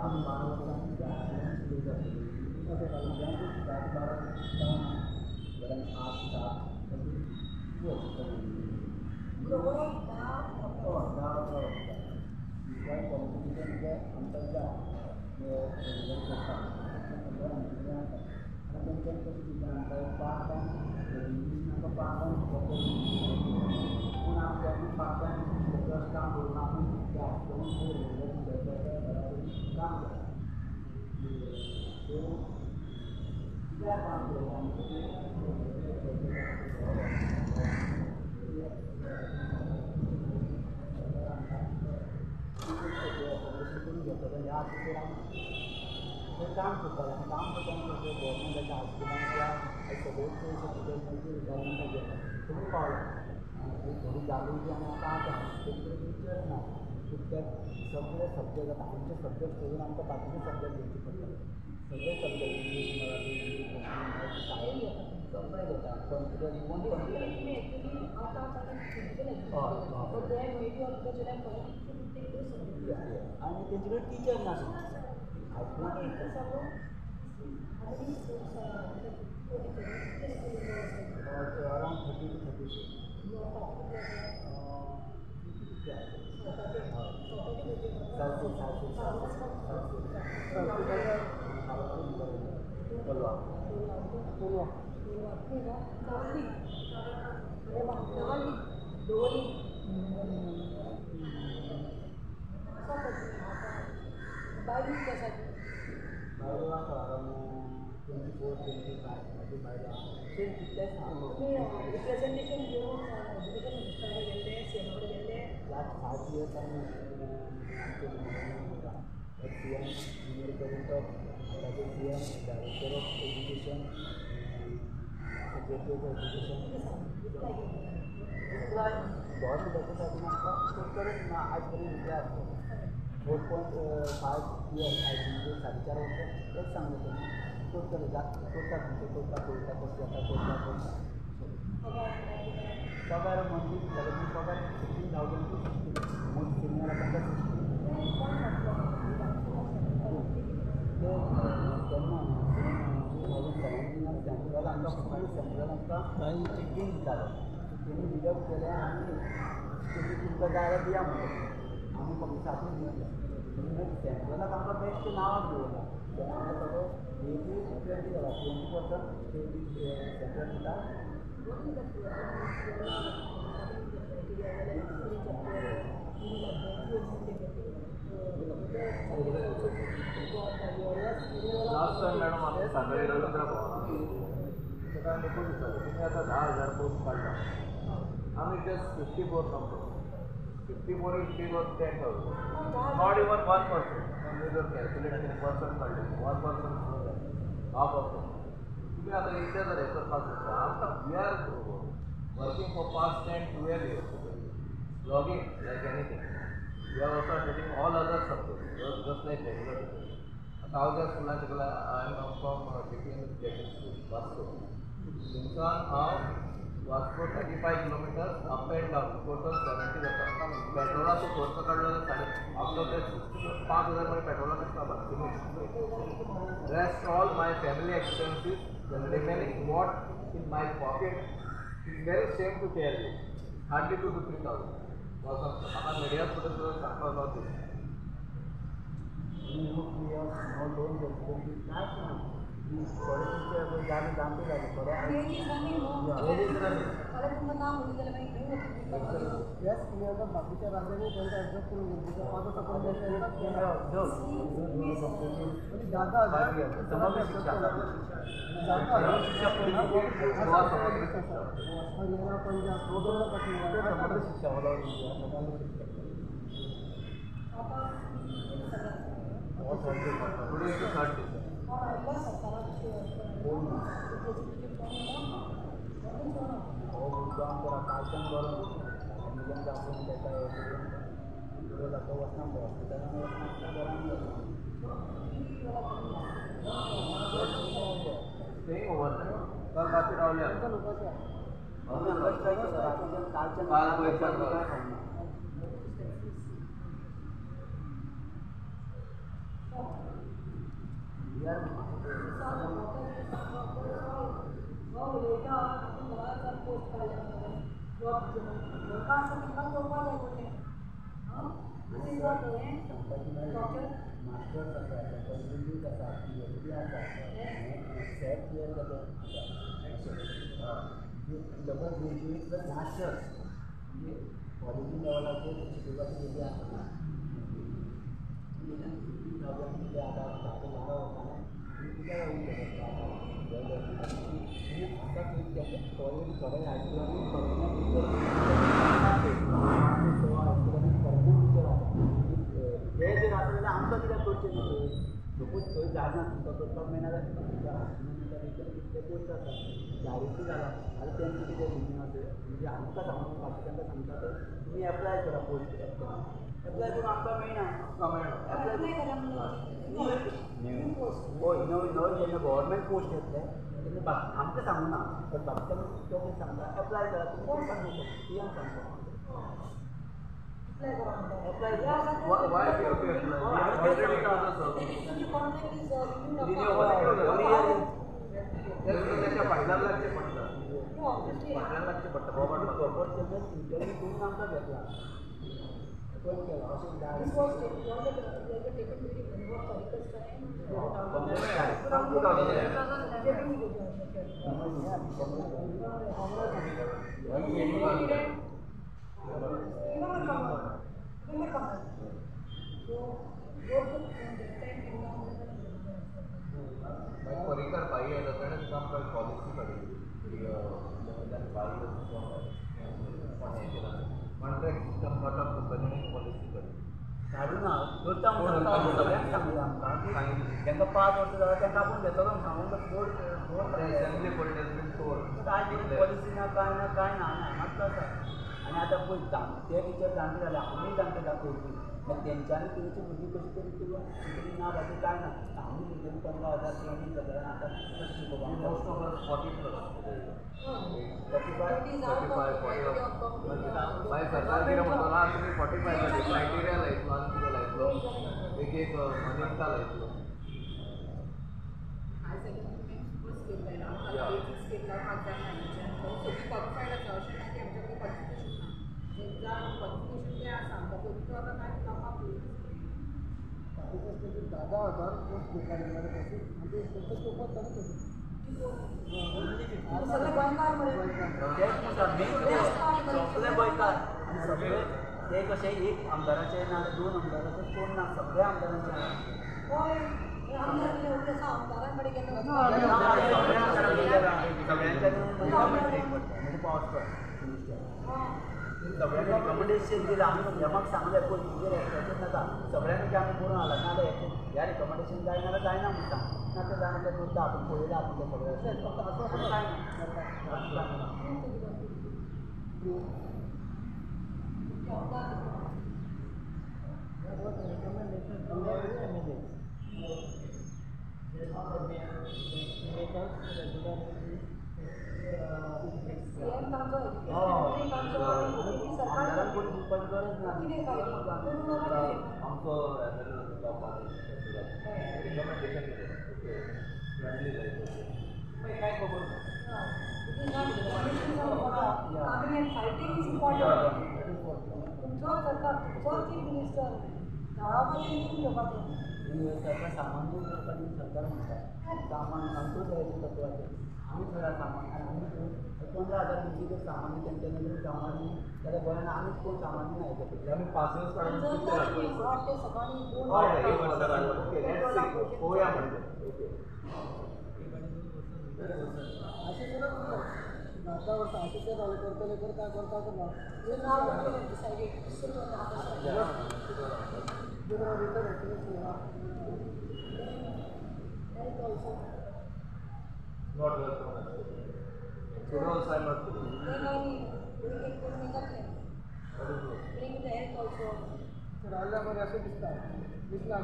10-12 वर्सां सुरू जातली. 10-12 जावन 8-7 10-11 वर्सां कॉम्पिटिशन जे आमकां जाय रेगुलर करता सगळें आमचें आसा. आनी तेंच्यांनी कशें कितें आमकां पार्ट टायम आमकां पार्ट टायम पूण आमी तेन्ना पार्ट टायम फोकस काम करून आपूण त्या हायस्कुलान रेगुलर टिचर बराबर काम करता. सो कित्याक काम केलें आमी ह्या हातूंत आमी काम करताले. आनी काम करतना कशें गव्हर्मेंटाच्या हायस्कुलान किंवा सगळे चडशे टिचर्स रिटायरमेंटाक गेले सगळीं पावला थोडी जागृती आनी आतां आसा तेजे कडेन टिचर्स ना. ते सगळे सब्जेक्ट आतां आमचे सब्जेक्ट सोडून आमकां बाकीचे सब्जेक्ट घेवचे पडटा. सगळे subject English, Marathi, Hindi, Konkani, science सगळे घेता. Computer even computer. आनी तेंचे कडेन टिचर नासली हायस्कुलान. Around 30 to 34. बायलो आसा अरावंड 24, 25 अशी बायलो आसा. सेम तितलेच रिप्रेझेंटेशन घेवन एज्युकेशन मिनिस्टरा कडेन गेल्ले, सीएमा कडेन गेल्ले. लास्ट 5 इयर्स आमी आमचे CM, junior president of आतांचे CM, director of education, secretary of education. गव्हर्मेंटाच्या सायडीन आमकां करत ना आज पर्यंत रिप्लाय आसलो. 4.5 इयर्स आयज म्हणजे 4.5 वर्सां तेच सांगलें तेणी करतले करता तुमचें करता पळयता कशें जाता करता करता. पगार मंथली जाल्यार पगार 16,000 to 16,000 most senior आसा तांकां 16. ते तेन्ना 2017 सेंट्रल आमकां फूल सेंट्रल आमकां 15 दितालो. तेणी डिडक्ट केलें आनी तेणी तुमकां जाय जाल्यार दिया म्हणलें. आमी फक्त 7ूच दितले. सेंट्रलाक आमकां बेस्ट नांवाक दवरला. तेन्ना आमकां सगळो 80-20 जाला 20% सेंट्रल दिता. लास्ट टायम मॅडम आमी सांगले रवींद्र भवनान ताका आमी विचारलें तुमी आतां 10,000 पोस्ट काडला, आमी just 54 number 54 is big on 10,000, not even 1%. आमी जर कॅल्क्युलेट केलें पर्संट काडलें 1% हाफ ऑफ तुमी आतां इतले जर हें करपाक सोदता आमकां we are working for past 10-12 years logging like anything. We are also taking all other subjects just like regular teachers. आतां हांव ज्या स्कुलान शिकला I am from JPM Catholic school Vasco. थंयसान हांव Vasco 35 kilometres up and down total 70 जाता. पेट्रोलाचो खर्च काडलो जाल्यार आफ्टर that 5,000 मागीर पेट्रोलाक काबार finish. Rest all my family expenses remaining what in my pocket is very shame to tell you hardly 2,000 to 3,000. म्हाका media फुडें सुद्दां सांगपाक not this. No PF, no loan facility, कांयच ना. थोडे टिचर जाले जाणटे जाले थोडे बाकीच्या राज्यांनी तांकां ऍडजस्ट करून घेवचे. हरियाणा, पंजाब, समग्र शिक्षा हो मुद्दाम करा कालच्यान बरो एम्बुलन्स आपोवन तेका हें करून बरो जाता वचना पळय हॉस्पिटलान वचना घरान वचना. स्टेइंग ओव्हरनायट काल राती रावले कालच्यान काल खावना. लोकां आसा तांकां करपाक जाय पडलें. मास्टर्स आसा, ग्रेजुएट आसा, पीएचडी आसा, सॅट क्लियर जाता, डबल ग्रेजुएट प्लस मास्टर्स म्हणजे कॉलेजी लेवलाचेर शिकोवपाची भुरगीं आसा. 15,000 कितें आतां 10 ते 12 वर्सांनी तुमी कित्याक येवंक शकता आतां आतां ऑलरेडी थोडे हायस्कुलांनी परमनंट टिचर हायस्कुलांनी परमनंट टिचर आसा. ते जर आसा जाल्यार आमकां कित्याक करचें न्हू? सपोज थंय जायना तुमकां करपाक मेळना जाल्यार तुमच्या हायस्कुलान टिचर कितले पोस्ट आसा डायरेक्टली जाला. आतां तेंचें कितें रिजन आसा म्हणजे आमकां सांगून बाकीच्यांकां सांगता ते तुमी एप्लाय करा पोस्ट एप्लाय करून आमकां मेळना. एप्लाय हय नवे नवे जेन्ना गव्हर्मेंट पोस्ट येतले तेन्ना बाकी आमकां सांगूना ना पण बाकीच्यांक तो कितें सांगता एप्लाय करा तुमी करपाक नको ती आमी सांगता. एप्लाय फाटल्यान लागचें पडटा, फाटल्यान लागचें पडटा. प्रॉपर तेन्ना इंटरव्यू करून आमकां घेतला अपॉयंट केला अशें. मागीर पर्रीकर भाई आयलो ताणें सुद्दां आमकां पॉलिसी काडिल्ली की बाई कोण हें केलां कॉन्ट्रॅक्ट सिस्टम कट ऑफ करपाची ताणें पॉलिसी काडली. काडूना करता म्हणून सगळ्यांक सांगलें आमकां तांकां 5 वर्सां जाल्यार तांकां आपूण घेतलो म्हणून सांगून असेंब्ली पडली चोर काय पॉलिसी ना कांय ना कांय ना हांगाच आसा. आनी आतां पळय ते टिचर जाणटे जाले, आमी जाणटे जाता पयलीं, मागीर तेंच्यांनी तेंची भुरगीं कशी तरी शिकली ना बाकी कांय ना. आमी भुरग्यांनी 15,000 किंवा 20,000 आतां कशें शिकोवप? Most of 40 plus 35 35 40. मागीर सरकार कितें म्हणटलो आं तुमी 45 क्रायटेरिया लायतलो आनी कितें लायतलो एक एक मान्यता लायतलो. सगळीं क्वॉलिफायड आसा अशें ना की आमच्या कडेन क्वॉलिफिकेशन ना, क्वॉलिफिकेशन तें आसा आमकां पयलीं तो आतां कांय लावपाक 10,000 पोस्ट घेतला सगळे गोंयकार मरे, सगळे गोंयकार आनी सगळे ते कशे एक आमदाराचे ना 2 आमदाराचे कोण ना सगळे आमदारांचे. हय आमदार आसा आमदारां कडेन गेले सगळ्यांच्या सगळ्यांनी रिकमेंडेशन दिलां. आमी यमाक सांगलें पळय तुजेर एकट्याचेर नाका, सगळ्यांनी आमी बरोवन हाडलां ना जाल्यार ह्या रिकमेंडेशन जाय नाल्यार जायना म्हूण सांग, ना तें जायना तें करता आपूण पळयलां आपूण तें सगळें अशें कांय ना. आमदारान कोणी दिवपाची गरज ना. आमचो रिकमेंडेशन फ्रेंडली लायक काय खबर ना. तुमचो सरकार तुमचो चीफ मिनिस्टर गांवापाचें निवडून घेवपाचें. सरकार सामान्य करपाचें सरकार म्हणटा सामान अंत्योदयाच्या तत्वाचेर आमी थंय सामान्य आनी आमी थंय 15,000 भुरगीं जर सामान्य तेंच्या नदरेन सामान्य जाल्यार गोंयांत आमीच कोण सामान्य ना हेच्या. आमी पासियेंस काडून पळोवया म्हणजे ओके. अशें 10 वर्सां अशें करतले करता करता करता Not welcome. Today also I am not feeling. What is this? Sir आल्या बरें अशें दिसता दिसना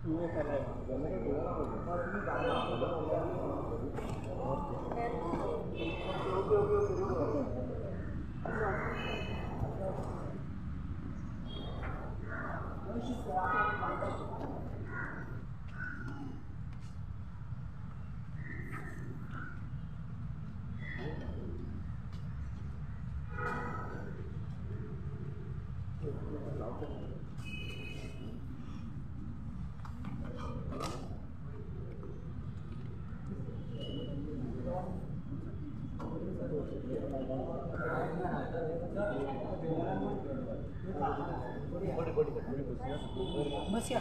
बस या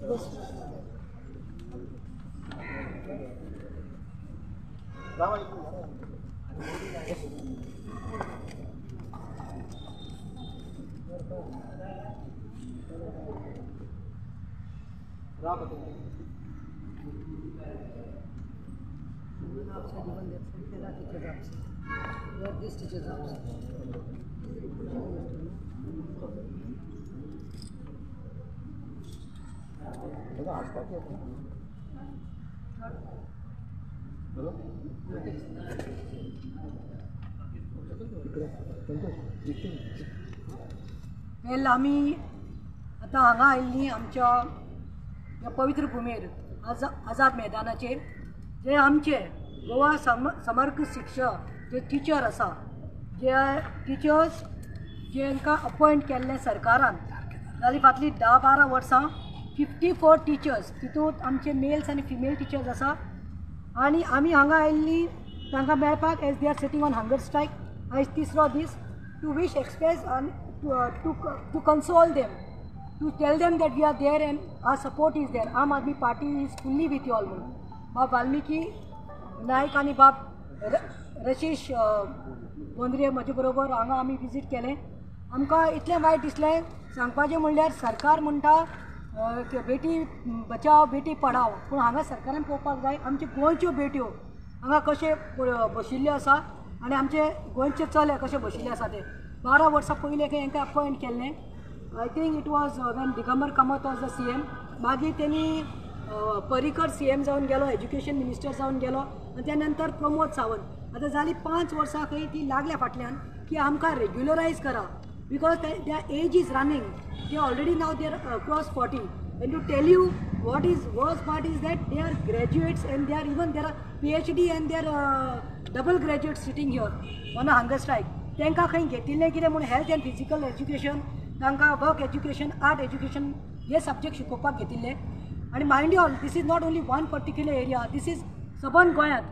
बस वेल आमी आतां हांगा आयिल्लीं आमच्या ह्या पवित्र भुमेर आझाद मैदानाचेर जे आमचे गोवा समर्ग शिक्षा जे टिचर आसा, जे टिचर्स जेंकां अपॉयंट केल्ले सरकारान जाली फाटलीं 10-12 वर्सां 54 टिचर्स, तितूंत आमचे मेल्स आनी फिमेल टिचर्स आसा. आनी आमी हांगा आयिल्लीं तांकां मेळपाक as they are sitting on hunger strike आयज तिसरो दीस, टू वीश एक्सप्रेस आनी to console them, to tell them that we are there and our support is there. Aam Aadmi Party is fully with you all म्हणून बाब वाल्मिकी नायक आनी बाब रशीश बोंद्रे म्हजे बरोबर हांगा आमी विजीट केलें. आमकां इतलें वायट दिसलें सांगपाचें म्हणल्यार सरकार म्हणटा बेटी बचाव बेटी पढाव, पूण हांगा सरकारान पळोवपाक जाय आमच्यो गोंयच्यो बेट्यो हांगा कशे बशिल्ल्यो आसा आनी आमचे गोंयचे चले कशे बशिल्ले आसा ते. 12 वर्सां पयलीं हेंकां अपॉयंट केल्लें, I think it was when Digambar Kamat was the CM. मागीर तेणी पर्रीकर CM जावन गेलो, एज्युकेशन मिनिस्टर जावन गेलो आनी त्या नंतर प्रमोद सावंत. आतां जालीं 5 वर्सां खंय ती लागल्या फाटल्यान की आमकां रेग्युलरायज करा, because their age is running, they already now they are cross 40. And to tell you what is worse part is that they are graduates and they are even there are PhD and they are double graduate sitting here on a hunger strike. तांकां खंय घेतिल्लें कितें म्हूण health and physical education, तांकां work education, art education हे subject शिकोवपाक घेतिल्ले. आनी mind you all, this is not only one particular area, this is सबंद गोंयांत,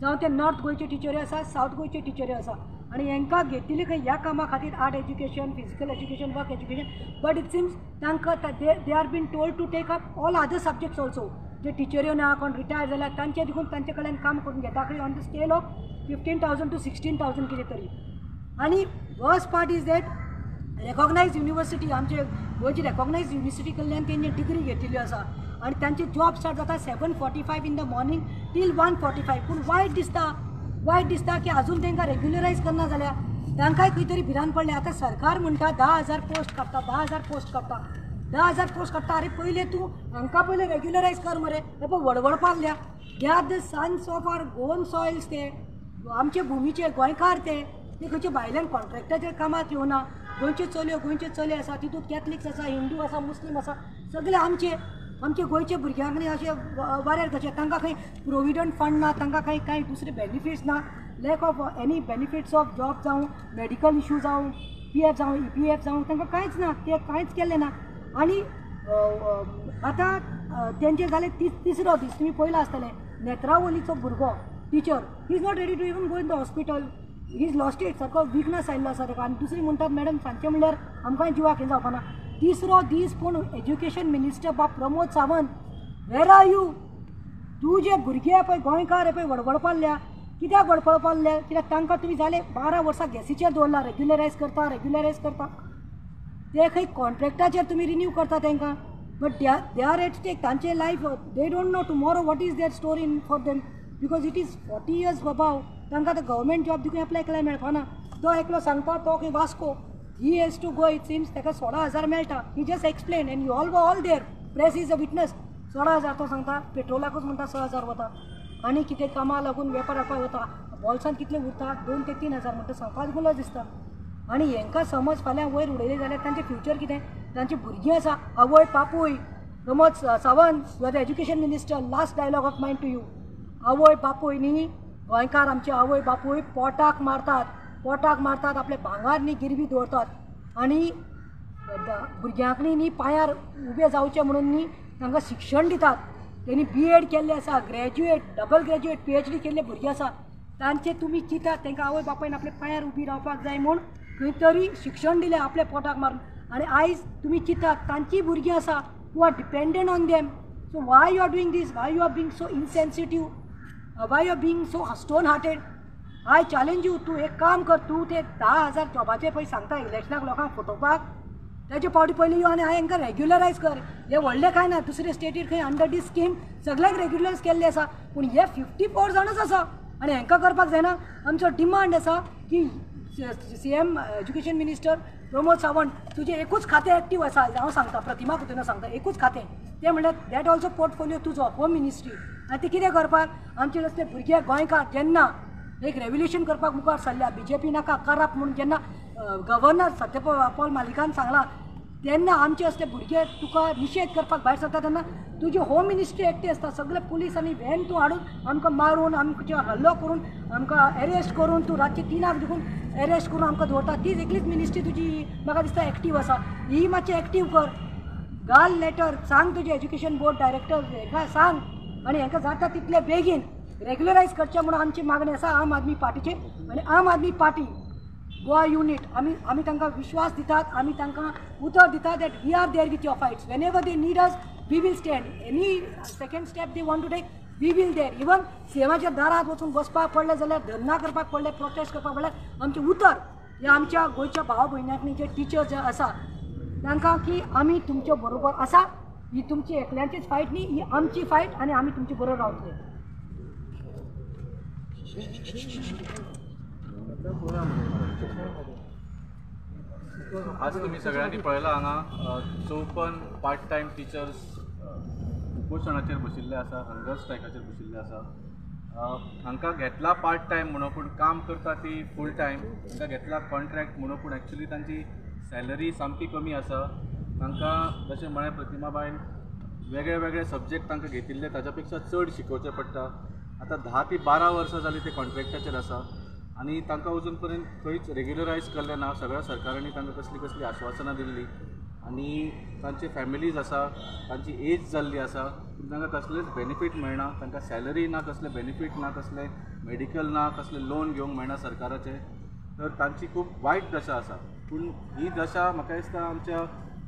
जावं ते नॉर्थ गोंयच्यो टिचरी आसा, सावथ गोंयच्यो टिचरी आसा. आनी हेंकां घेतिल्ले खंय ह्या कामा खातीर art education, physical education, work education, but it seems तांकां they are been told to take up all other subjects also. जे टिचऱ्यो ना, कोण रिटायर जाल्यार तांचे देखून तांचे कडल्यान काम करून घेता खंय on the scale of 15,000 to 16,000 कितें तरी. आनी worst part is that recognise university, आमचे गोंयची रेकॉग्नायज युनिवर्सिटी कडल्यान तेंची डिग्री घेतिल्ल्यो आसा आनी तांचे जॉब स्टार्ट जाता 7:45 in the morning till 1:45. पूण वायट दिसता, वायट दिसता की आजून तांकां रेग्युलरायज करना जाल्यार तांकांय खंय तरी भिरांत पडल्या. आतां सरकार म्हणटा 10,000 पोस्ट काडटा, 10,000 पोस्ट काडटा, 10,000 पोस्ट काडटा. आरे पयलें तूं हांकां पयलें रेग्युलरायज कर मरे, हे पळय वडवडपाक लागल्या. They are the sons of our Goan soils, ते आमचे भुमीचे गोंयकार, ते खंयच्या भायल्यान कॉन्ट्रॅक्टाचेर कामाक येवना. गोंयच्यो चलयो, गोंयचे चले आसा, तितूंत कॅथलिक्स आसा, हिंदू आसा, मुस्लीम आसा, सगळे आमचे आमचे गोंयच्या भुरग्यांक न्ही अशें वाऱ्यार कशें, तांकां खंय प्रोविडंट फंड ना, तांकां खंय कांय दुसरे बेनिफिट्स ना, lack of any benefits of job जावं, मेडिकल इशू जावं, PF जावं, EPF जावं, तांकां कांयच ना, ते कांयच केल्लें ना. आनी आतां तेंचे जालें तिसरो दीस, तुमी पळयलां आसतलें नेत्रावलीचो भुरगो teacher, he is not ready to even go in the hospital, he is lost it, सारको विकनस आयिल्लो आसा ताका. आनी दुसरी म्हणटात मॅडम सांगचें म्हणल्यार आमकांय जिवाक हें जावपाना. तिसरो दीस पूण एज्युकेशन मिनिस्टर बाब Pramod Sawant, where are you? तूं जे भुरगे पळय गोंयकार पळय वडवडपाल्या, कित्याक वडवडपाल्या? कित्याक तांकां तुमी जाले 12 वर्सां गॅसीचेर दवरला, रेग्युलरायज करता, रेग्युलरायज करता, ते खंय कॉन्ट्रॅक्टाचेर तुमी रिन्यू करता तांकां. But they are at stake, तांचे life, they don't know tomorrow what is their story in for them, because it is 40 years above. तांकां आतां गव्हर्मेंट जॉब देखून एप्लाय केल्यार मेळपाना. तो एकलो सांगता तो खंय Vasco, he has to go, it seems ताका 16,000 मेळटा. He just explain and you all were all there. Press is a witness. 16,000 तो सांगता, पेट्रोलाकूच म्हणटा 6,000 वता आनी कितें कामां लागून वेपार वेपार वता, बॉल्सान कितले उरता 2 ते 3,000 म्हणटा सांगपाक गुलज दिसता. आनी हेंकां समज फाल्यां वयर उडयलें जाल्यार तांचें फ्युचर कितें, तांची भुरगीं आसा, आवय बापूय. Pramod Sawant, you are the education minister, last dialogue of mine to you. आवय बापूय न्ही गोंयकार, आमचे आवय बापूय पोटाक मारतात, पोटाक मारतात, आपले भांगार न्ही गिरवी दवरतात आनी भुरग्यांक न्ही पांयार उबे जावचें म्हणून न्ही तांकां शिक्षण दितात. तेणी बी.एड केल्ले आसा, ग्रॅज्युएट, डबल ग्रॅज्युएट, PhD केल्ले भुरगे आसा. तांचे तुमी चिंतात तांकां आवय बापायन आपल्या पांयार उबी रावपाक जाय म्हूण खंय तरी शिक्षण दिलें आपल्या पोटाक मारून. आनी आयज तुमी चिंतात तांची भुरगीं आसा who are dependent on them. So why you are doing this, why you are being so insensitive, why you are being so stone hearted. I challenge you, तूं एक काम कर, तूं ते 10,000 जॉबाचे पळय सांगता इलेक्शनाक लोकांक फटोवपाक, ताचे पावटी पयलीं यो आनी हांवें हांकां रेग्युलरायज कर. हे व्हडलें कांय ना, दुसरे स्टेटीर खंय अंडर दीस स्कीम सगळ्यांक रेग्युलरायज केल्ले आसा, पूण हे 54 जाणच आसा आनी हांकां करपाक जायना. आमचो डिमांड आसा की CM education minister Pramod Sawant, तुजें एकूच खातें एक्टीव आसा, हांव सांगता प्रतिमा कुतिन्हो सांगता, एकूच खातें तें म्हणल्यार that also portfolio तुजो होम मिनिस्ट्री. आनी तें कितें करपाक आमचे असले भुरगे गोंयकार जेन्ना एक रेवल्युशन करपाक मुखार सरल्या, BJP नाका करप म्हूण जेन्ना गव्हर्नर सत्यपाल मालिकान सांगलां तेन्ना आमचे असले भुरगे तुका निशेध करपाक भायर सरता तेन्ना तुजी होम मिनिस्ट्री एकटी आसता, सगळे पुलीस आनी व्हॅन तूं हाडून आमकां मारून, आमचेर हल्लो करून, आमकां एरेस्ट करून, तूं रातचे 3 देखून एरेस्ट करून आमकां दवरता. तीच एकलीच मिनिस्ट्री तुजी म्हाका दिसता एक्टीव आसा, ही मातशी एक्टीव कर. घाल लेटर, सांग तुजें एज्युकेशन बोर्ड डायरेक्टर हेका सांग आनी हेंकां जाता तितले बेगीन रेग्युलरायज करचें म्हणून आमची मागणी आसा आम आदमी पार्टीची. आनी आम आदमी पार्टी गोवा युनीट आमी तांकां विश्वास दितात, आमी तांकां उतर दितात that we are there with your fights. Whenever they need us we will stand. Any second step they want to take we will there. Even सीएमाच्या दारांत वचून बसपाक पडलें जाल्यार, धरना करपाक पडलें, प्रोटेस्ट करपाक पडलें, आमचें उतर ह्या आमच्या गोंयच्या भाव भयणांनी जे टिचर्स जे आसा तांकां की आमी तुमच्या बरोबर आसा, ही तुमची एकल्यांचीच फायट न्ही, ही आमची फायट आनी आमी तुमचे बरोबर रावतले. आज तुम्ही सगळ्यांनी पळयला हांगा 54 पार्ट टायम टिचर्स उपोशणाचेर बशिल्ले आसा, हंगर स्ट्रायकाचेर बशिल्ले आसा. हांकां घेतला पार्ट टायम म्हणून पूण काम करता ती फूल टायम. हांकां घेतला कॉन्ट्रॅक्ट म्हणून पूण एक्चुली तांची सॅलरी सामकी कमी आसा. तांकां जशें म्हळें प्रतिमाबायन वेगळे वेगळे सब्जेक्ट तांकां घेतिल्ले ताच्या पेक्षा चड शिकोवचें पडटा. आतां 10 ते 12 वर्सां जालीं ते कॉन्ट्रॅक्टाचेर आसा आनी तांकां अजून पर्यंत खंयच रेग्युलरायज केल्लें ना. सगळ्या सरकारांनी तांकां कसली कसली आश्वासनां दिल्ली आनी तांचे फॅमिलीज आसा, तांची एज जाल्ली आसा, पूण तांकां कसलेच बेनिफीट मेळना, तांकां सॅलरी ना, कसले बेनिफीट ना, कसले मेडिकल ना, कसले लोन घेवंक मेळना सरकाराचें. तर तांची खूब वायट दशा आसा. पूण ही दशा म्हाका दिसता आमच्या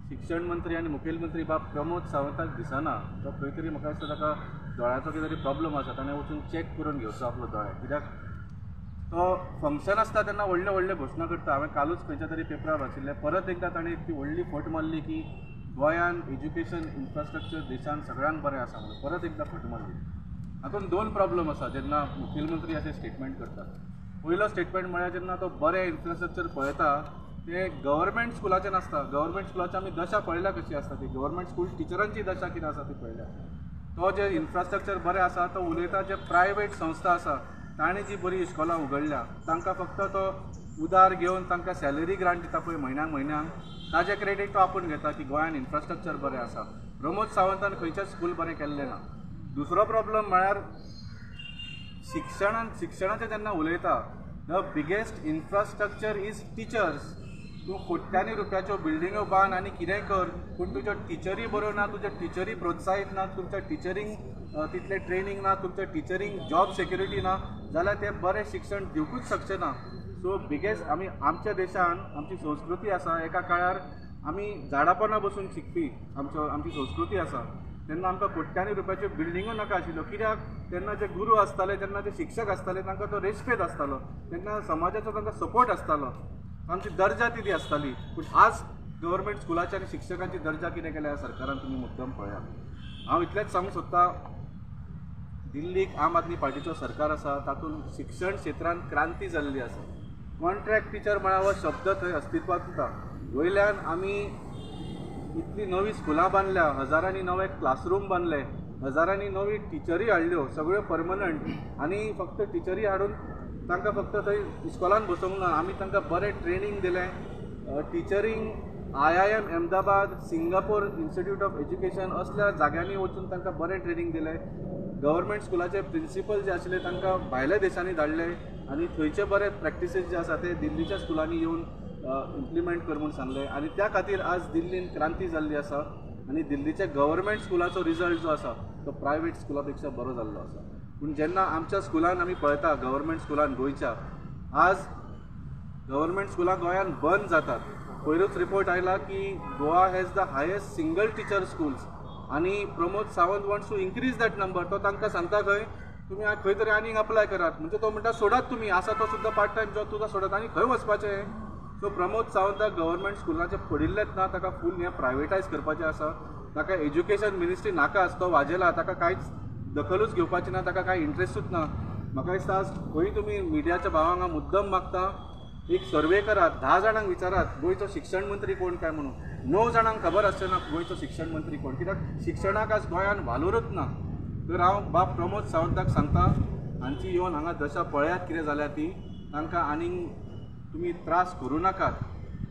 शिक्षण मंत्री आनी मुखेलमंत्री बाब प्रमोद सावंताक दिसना. तो खंय तरी म्हाका दिसता ताका दोळ्याचो कितें तरी प्रॉब्लम आसा, ताणें वचून चॅक करून घेवचो आपलो दोळे. कित्याक तो फंक्शन आसता तेन्ना व्हडले व्हडले घोशणा करता. हांवें कालूच खंयच्या तरी पेपरार वाचिल्लें, परत एकदां ताणें ती व्हडली फट मारली की गोंयान एज्युकेशन इन्फ्रास्ट्रक्चर देशान सगळ्यांक बरें आसा म्हणून परत एकदां फट मारली. हातूंत 2 प्रॉब्लम आसा जेन्ना मुखेलमंत्री अशें स्टेटमेंट करता. पयलो स्टेटमेंट म्हळ्यार जेन्ना तो बरें इन्फ्रास्ट्रक्चर पळयता तें गव्हर्मेंट स्कुलाचें नासता. गव्हर्मेंट स्कुलाची आमी दशा पळयल्या कशी आसता ती, गव्हर्मेंट स्कूल टिचरांची दशा कितें आसा ती पळयल्या. तो जें इन्फ्रास्ट्रक्चर बरें आसा तो उलयता जे प्रायवेट संस्था आसा ताणें जी बरी इस्कॉलां उगडल्या तांकां फक्त तो उदार घेवन तांकां सॅलरी ग्रांट दिता पळय म्हयन्याक म्हयन्याक, ताजें क्रेडीट तो आपूण घेता की गोंयान इन्फ्रास्ट्रक्चर बरें आसा. प्रमोद सावंतान खंयच्याच स्कूल बरें केल्लें ना. दुसरो प्रॉब्लम म्हळ्यार शिक्षणाचें जेन्ना उलयता the biggest infrastructure is teachers. तूं कोट्यांनी रुपयाच्यो बिल्डिंग्यो बांद आनी कितेंय कर, पूण तुज्यो टिचरी बऱ्यो ना, तुज्यो टिचरी प्रोत्साहीत ना, तुमच्या टिचरींक तितलें ट्रेनींग ना, तुमच्या टिचरींक जॉब सेक्युरिटी ना, जाल्यार ते बरें शिक्षण दिवकूच शकचे ना. सो बिगेस्ट आमी आमच्या देशान आमची संस्कृती आसा, एका काळार आमी झाडापाना बसून शिकपी आमची संस्कृती आसा. तेन्ना आमकां कोट्यांनी रुपयाच्यो बिल्डिंगो नाका आशिल्ल्यो, कित्याक तेन्ना जे गुरू आसताले, तेन्ना जे शिक्षक आसताले तांकां तो रेस्पेद आसतालो, तेन्ना समाजाचो तांकां सपोर्ट आसतालो, आमची दर्जा तितली आसताली. पूण आज गव्हर्मेंट स्कुलाची आनी शिक्षकांची दर्जा कितें केल्या सरकारान तुमी मुद्दम पळयात. हांव इतलेंच सांगूंक सोदता, दिल्लीक आम आदमी पार्टीचो सरकार आसा, तातूंत शिक्षण क्षेत्रांत क्रांती जाल्ली आसा. कॉन्ट्रॅक्ट टिचर म्हळ्यार हो शब्द थंय अस्तित्वांत ना. वयल्यान आमी इतली नवी स्कुलां बांदल्या, हजारांनी नवे क्लासरूम बांदले, हजारांनी नवी टिचरी हाडल्यो, सगळ्यो परमनंट. आनी फक्त टिचरी हाडून तांकां फक्त थंय इस्कॉलान बसोवंक ना, आमी तांकां बरें ट्रेनींग दिलें. Teachering IIM Ahmedabad, Singapore Institute of Education असल्या जाग्यांनी वचून तांकां बरें ट्रेनींग दिलें. गव्हर्मेंट स्कुलाचे प्रिंसिपल जे आशिल्ले तांकां भायल्या देशांनी धाडले आनी थंयचे बरे प्रॅक्टिसीस जे आसा ते दिल्लीच्या स्कुलांनी येवन इम्प्लिमेंट कर म्हूण सांगलें. आनी त्या खातीर आज दिल्लीन क्रांती जाल्ली आसा आनी दिल्लीच्या गव्हर्मेंट स्कुलाचो रिजल्ट जो आसा तो प्रायवेट स्कुला पेक्षा बरो जाल्लो आसा. पूण जेन्ना आमच्या स्कुलान आमी पळयता, गव्हर्मेंट स्कुलान गोंयच्या, आज गव्हर्मेंट स्कुलां गोंयांत बंद जातात. पयरूच रिपोर्ट आयला की Goa has the highest single teacher schools आनी Pramod Sawant wants to increase that number. तो तांकां सांगता खंय तुमी खंय तरी आनीक अप्लाय करात, म्हणजे तो म्हणटा सोडात तुमी, आसा तो सुद्दां पार्ट टायम जॉब तुका सोडात आनी खंय वचपाचें. सो प्रमोद सावंताक गव्हर्मेंट स्कुलाचें पडिल्लेंच ना, ताका फूल हें प्रायवेटायज करपाचें आसा. ताका एज्युकेशन मिनिस्ट्री नाका, तो वाजेला, ताका कांयच दखलूच घेवपाची ना, ताका कांय इंट्रस्टूच ना. म्हाका दिसता आज खंय तुमी मिडियाच्या भावांक हांव मुद्दम मागता, एक सर्वे करात, 10 जाणांक विचारात गोंयचो शिक्षण मंत्री कोण काय म्हणून. 9 जाणांक खबर आसचें ना गोंयचो शिक्षण मंत्री कोण, कित्याक शिक्षणाक आज गोंयांत वालोरूच ना. तर हांव बाब प्रमोद सावंताक सांगता, हांची येवन हांगा दशा पळयात कितें जाल्या ती, तांकां आनीक तुमी त्रास करूं नाकात.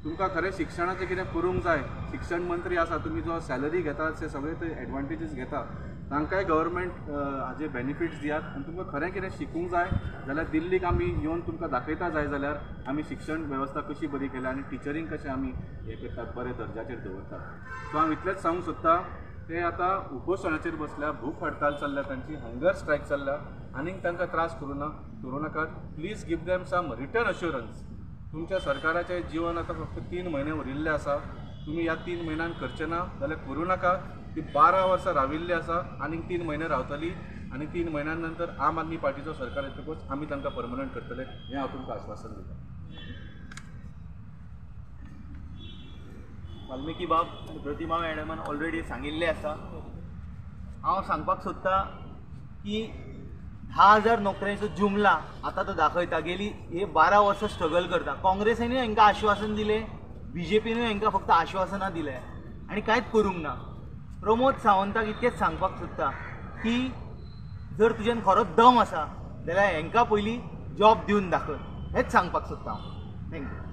तुमकां खरें शिक्षणाचें कितें करूंक जाय, शिक्षण मंत्री आसा, तुमी जो सॅलरी घेतात ते सगळे ते एडवांटेजीस घेता, तांकांय गव्हर्मेंट हाजे बेनिफिट्स दियात. आनी तुमकां खरें कितें शिकूंक जाय जाल्यार दिल्लीक आमी येवन तुमकां दाखयता जाय जाल्यार आमी शिक्षण वेवस्था कशी बरी केल्या आनी टिचरींक कशें आमी हें करतात, बरे दर्जाचेर दवरतात. सो हांव इतलेंच सांगूंक सोदता, ते आतां उपोशणाचेर बसल्या, भूक हडताल चल्ल्या, तांची हंगर स्ट्रायक चल्ल्या, आनीक तांकां त्रास करूं नाकात. Please give them some written assurance. तुमच्या सरकाराचें जिवन आतां फक्त 3 म्हयने उरिल्लें आसा, तुमी ह्या 3 म्हयन्यान करचें ना जाल्यार करूं नाका. ती 12 वर्सां राविल्ली आसा, आनीक 3 म्हयने रावतली आनी 3 म्हयन्या नंतर आम आदमी पार्टीचो सरकार येतकूच आमी तांकां परमनंट करतले हें हांव तुमकां आश्वासन दिता. वाल्मिकी बाब प्रतिमा मॅडमान ऑलरेडी सांगिल्लें आसा. हांव सांगपाक सोदता की 10,000 नोकऱ्यांचो जुमला आतां तो दाखयता. गेली हे 12 वर्सां स्ट्रगल करता. काँग्रेसीनूय हांकां आश्वासन दिलें, बीजेपीनूय हांकां फक्त आश्वासनां दिलें आनी कांयच करूंक ना. प्रमोद सावंताक इतकेंच सांगपाक सोदता की जर तुज्यान खरो दम आसा जाल्यार हांकां पयलीं जॉब दिवन दाखय, हेंच सांगपाक सोदता हांव. Thank you.